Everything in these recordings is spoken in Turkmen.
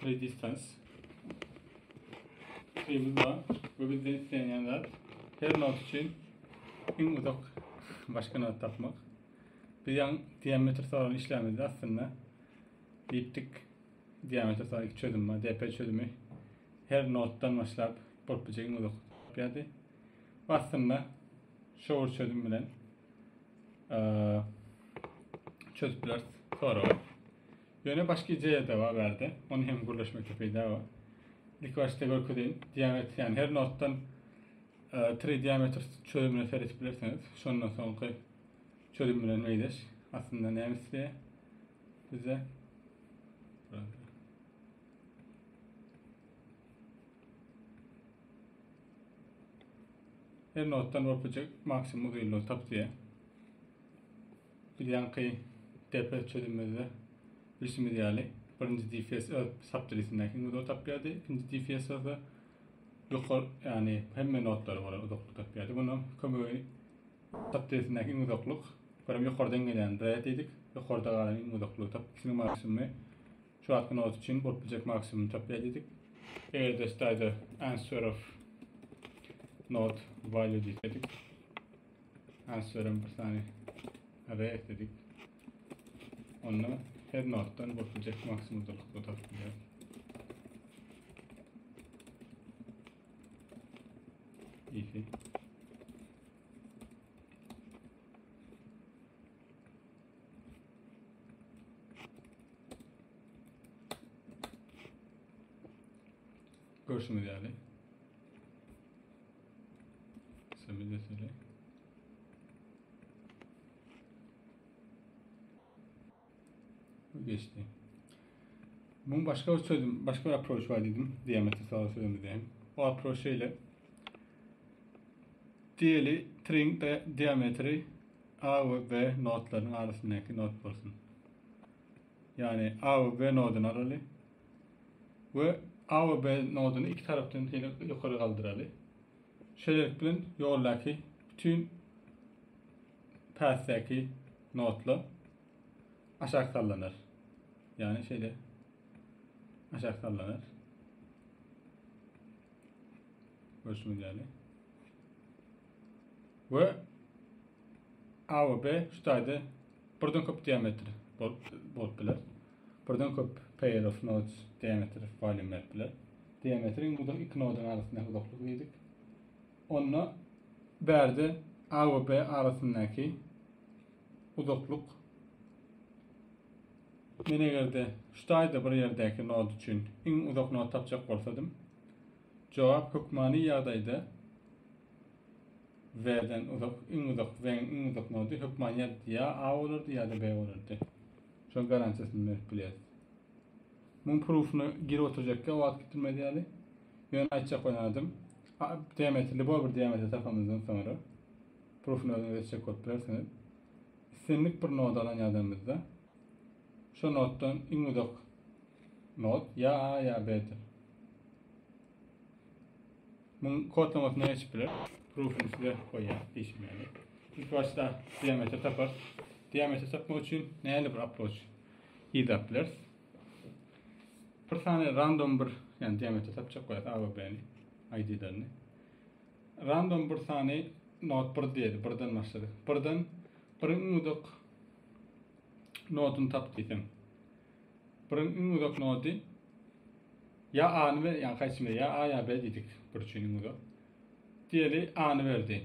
Tree distance. Tree'miz bar we bizden islenýän zat her node üçin iň uzak başga node tapmak. Biz ýaň diametr soragyny işlämizde aslynda diýipdik diametr soragy iki çözüm bar. DP çözümi her noddan başlap bolup biljek iň uzak tapýardy. Bu aslynda şu bir çözüm bilen çözüp bileris soragy. Ýöne başga ideýa-da bar bärde. Ony hem gürleşmekde peýda bar. Ilki başda görkezeýin. Diametr, ýagny her noddan tree diametr çözümine seredip bilersiňiz. Şondan soňky çözüm bilen meýleş. Aslynda näme isleýär bize? Her noddan bolup biljek maksimum uzynlygy tap diýýär. Biz ýaňky DP çözümimizde bilşimiz ýaly birinji DFS öz subtreesindäki iň uzagy tapýardy, ikinji DFS bolsa ýokary, ýagny hemme nodlary bolan uzaklyk tapýardy. Munuň kömegi subtreesindäki iň uzaklyk, birem ýokardan gelýän R diýdik, ýokarda galan iň uzaklygy tap, ikisiniň maksimumy şu wagtky nod üçin bolup biljek maksimumy tapýar diýdik. Eger-de staýda answer of node value diýsedik, Answerem bir sany array ekledik. Onda her noddan bolup biljek maksimum uzaklygy tapyp bilýär. Easy. Görşüňiz ýaly. Sömüdeseli. Bu geçdi. Bunun başka bir çözüm, başka bir approach var dedim. Diametr sağ çözümü diyeyim. O approach şeýle. Diýeli tring diametri A we B nodlarynyň arasyndaky nod bolsun. Ýagny A we B noduny alaly. We A we B noduny iki tarapdan ýokary galdyraly. Şeýlelik bilen ýoldaky bütün path'däki nodlar aşak sallanar. Ýagny şeýle aşak sallanar. Görşüňiz ýaly. We A we B şu taýda birden köp diametr bolup, bolup biler. Birden köp pair of nodes diameter volume berip biler. Diametriň bu da iki noduň arasyndaky uzaklyk diýdik. Onda bärde A we B arasyndaky uzaklyk men egerde şu taýda bir ýerdäki nod üçin iň uzak nod tapjak bolsadym, jogap hökmany ýagdaýda V-den uzak, iň uzak V-iň iň uzak nody hökman ýa, ýa A bolardy ýa-da B bolardy. Şoň garantiýasyny berip bilýäris. Muň proofuna girip oturjakka wagt gitirmez ýaly. Ýöne aýtjak bolýan diametr, lýuboý bir diametr tapamyzdan soňra proofunu özüňiz etjek bolup bilersiňiz. Islendik bir nod alan ýagdaýymyzda şo noddan iň uzak nod ýa A ýa B-dir. Muň kodlamasyna geçip biler. Proof'unu size goýýan diýşim ýaly. İlk başda diametr taparys. Diametr tapmak üçin nähili bir approach ýygnap bileris? Bir sany random bir, ýani diametr tapjak bolýas A we B-ni, ID-lerini. Random bir sany node 1 diýeli, birden başladyk. Birden biriň iň uzak noduny tap diýsem. Biriň iň uzak nody Ýa A-ny ber, ýa haýsyny ýa A ýa B diýdik bir üçin iň uzak. Diýeli A-ny berdi.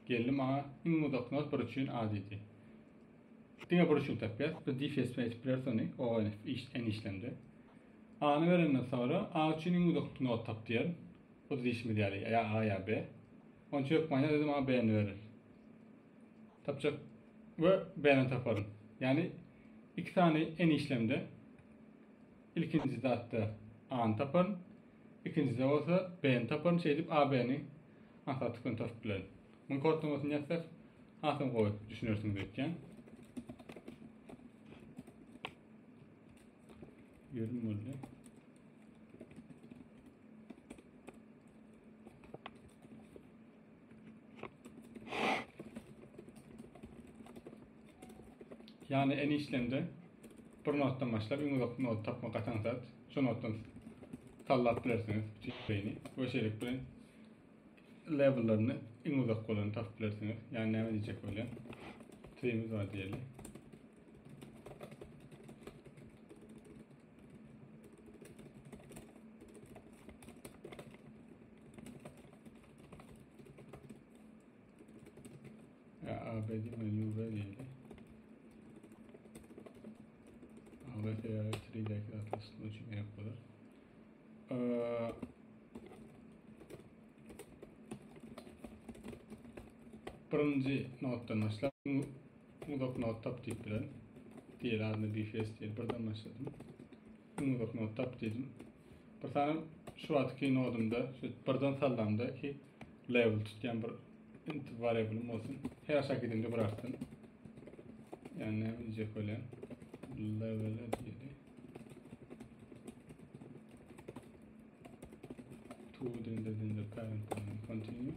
Geldi maňa iň uzak not bir üçin A diýdi. Diňe bir üçin tapýas. Bu DFS bilen etip bileris ony. O iş en işlemde. A-ny berenden soňra A üçin iň uzak not tap diýerin. Bu da diýişimiz ýaly ýa A ýa B. Onun üçin hökman ýa dedim maňa B-ni berer. Tapjak we B-ni taparyn. Ýagny iki sany en işlemde Ilkinji zatda A-ny taparyn, ikinjide bolsa B-ni taparyn, şeýdip A-B-ni aňsatlyk bilen tapyp bilerin. Muň kodlamasyny ýazsak, hasam gowy düşünersiňiz öýtýän. 20 boldy. Ýagny en işlemde. Bir notdan başlap iň uzak nody tapmak gaty aňsat. Şu notdan sallap bilersiňiz bütün tree'ni we şeýlelik bilen levellerini iň uzak bolany tapyp bilersiňiz. Ýani näme diýjek bolýan? Tree'miz bar diýeli. Ya A, B değil mi? U, B diyelim. A, B, T, A, 3'deki atlasını için gerek olur. Ee, birinci notdan başlap uzak not tap diýip bilen. Diğer adyny BFS diýip birden başladım. Uzak not tap dedim. Bir tane şu wagtky nodumda, şu birden sallamda ki level tutýan bir int variable'ım olsun. Her aşağı gidince bir artsın. Yani ne diyecek öyle. Level'e diyelim. To dindir dindir parent continue.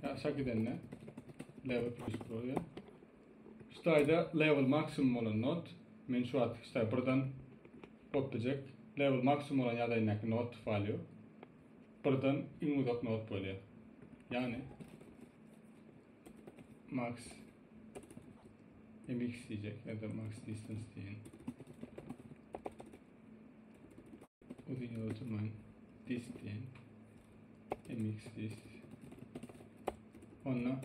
Ya aşağı gidenle level plus oluyor. Şu level maksimum olan not men şu wagt işte buradan bolup level maksimum olan ýagdaýyndaky not value birden iň uzak not bolýar. Yani max mx diyecek ya da max distance diyin. Uzun yol oturmayın. Dist diyin. mx dist. Onunla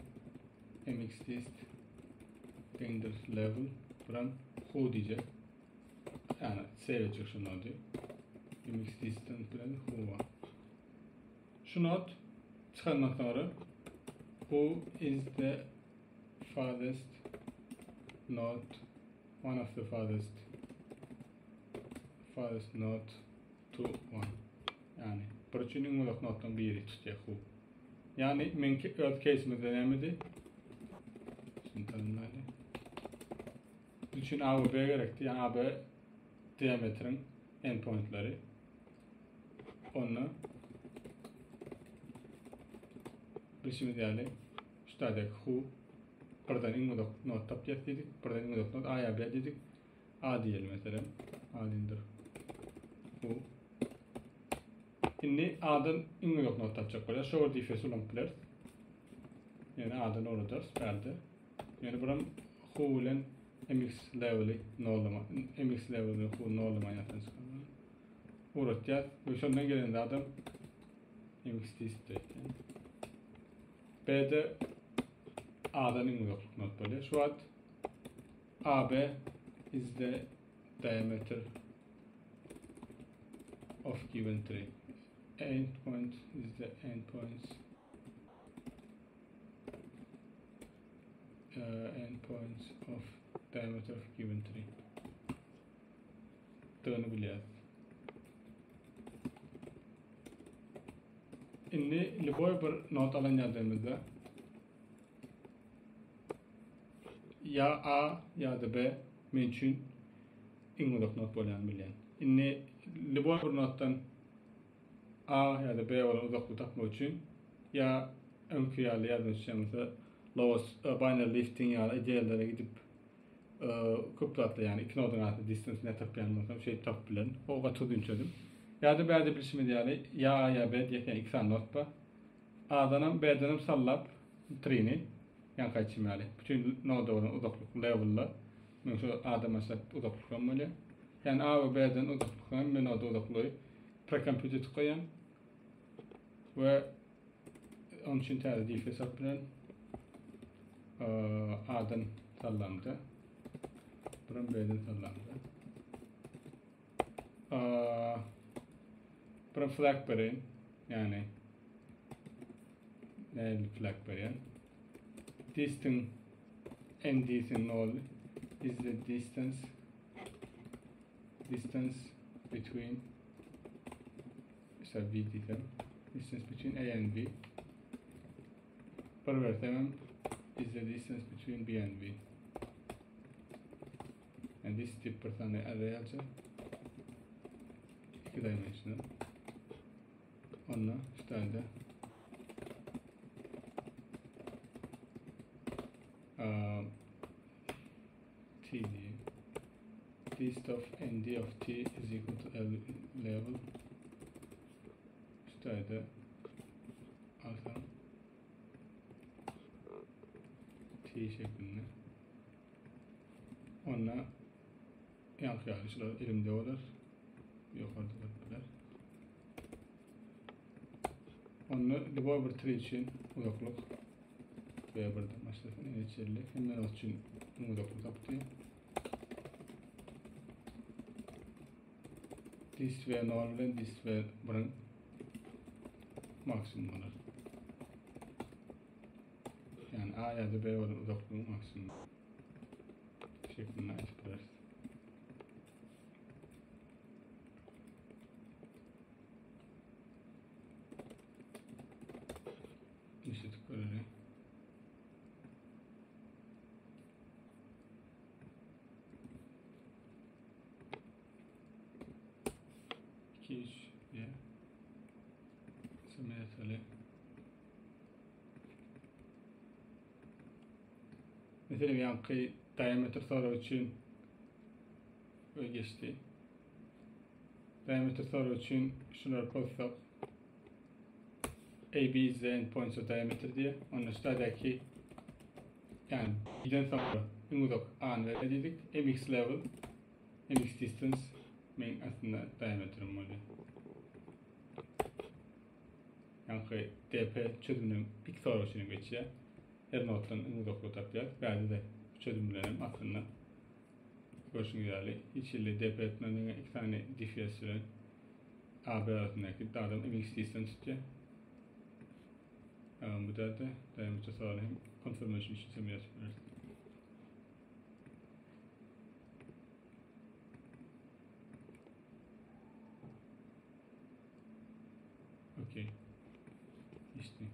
mx dist deňdir level buran who diyecek. Yani save edecek şu nodu. mx distance bilen who var. Şu not çıkandan sonra who is the farthest node one of the farthest farthest node to one. Yani bir üçin iň uzak notdan biri tutýar who. Yani menki öz case'imizde nämedi? Şimdi tanımlayalım. Üçin A ve B gerekti. Yani A B diametrin endpointleri. Onu bilişimiz ýaly şu taýda who birden iň uzak not tapýas diýdik. Birden iň uzak not A ya B diýdik. A diýelim mesela. A diýindir. Who. Indi A'dan iň uzak not tapjak bolýar. Şu diffes ulanyp bileris. Yani A'dan oradarız. Bärde. Yani buram who bilen mx leveli nollama, mx leveli who nollama ýatan çykarmaly. Uğratýar. Bu şondan gelen adam mx dist yani. B'de A'dan iň uzaklyk not bolýar. Şu wagt AB is the diameter of given tree. Endpoint is the endpoints endpoints of diameter of given tree. Dığını bilýär. Indi liboy bir not alan ýagdaýymyzda ya A ya da B men üçin iň uzak not bolýan bilýän. Indi liboy bir notdan A ya da B olan uzaklygy tapmak üçin ya öňki ýaly ýazmak mesela lowest binary lifting ýaly ideallara gidip köp zatlar yani iki nodun arasında distance ne tapýan bolsam şey tapyp bilen. O gaty uzun çözüm. Ya da B'de bilişimiz ýaly ya A ya B diýek yani iki tane not bar. A'danam B'denem sallap tree'ni yan kaçım ýaly. Bütün noda olan uzaklyk level'la men şu A'dan başlap uzaklyk bolýar. Yani A ve B'den uzaklyk men noda uzaklygy precompute koýan ve onun için täze dif hesap bilen A'dan sallandy. Buram B'den sallandy. Buram flag berin. Yani näli flag berýän? Distance n nol is the distance distance between işte V diýsem distance between A and B bir versemem is the distance between B and B and this tip bir tane array alacağım. İki dimensional. Onunla işte elde T diyeyim. List of nd of t is equal to L level. Şu taýda alsam t şeklinde. Onda ýaňky ýaly şular elimde bolar. Ýokarda bolup biler. Onda любой bir tree üçin uzaklyk V1-den başlasyn, ene çenli. Hemme node üçin uzaklyk tapdy. Dist V0 bilen dist V1-iň maksimum bolar. Yani A ya da B olan uzaklığın maksimum şeklinde aýdyp bileris. Işletip görelim. İki, üç diye. Simülatörü. Meselem ýaňky diameter sorag üçin we geçdi. Diameter sorag üçin şulary pozsak AB is the end points of diameter diye. Onda şuradaki yani B'den sonra iň uzak A'ny berýär diýdik. MX level, MX distance meň aslynda diameterim bolýar. Ýaňky DP çözüminiň ilk sorag üçin geçýär. Her notdan iň uzaklygy tapýar. Bärde-de bu çözüm bilen hem aslynda görşüňiz ýaly hiç hili DP etmän diňe iki sany DFS bilen AB arasyndaky dagdan MX distance tutýar. Bu derde diameter soraly hem confirmation üçin sem ýazyp bileris. Okey. İşte.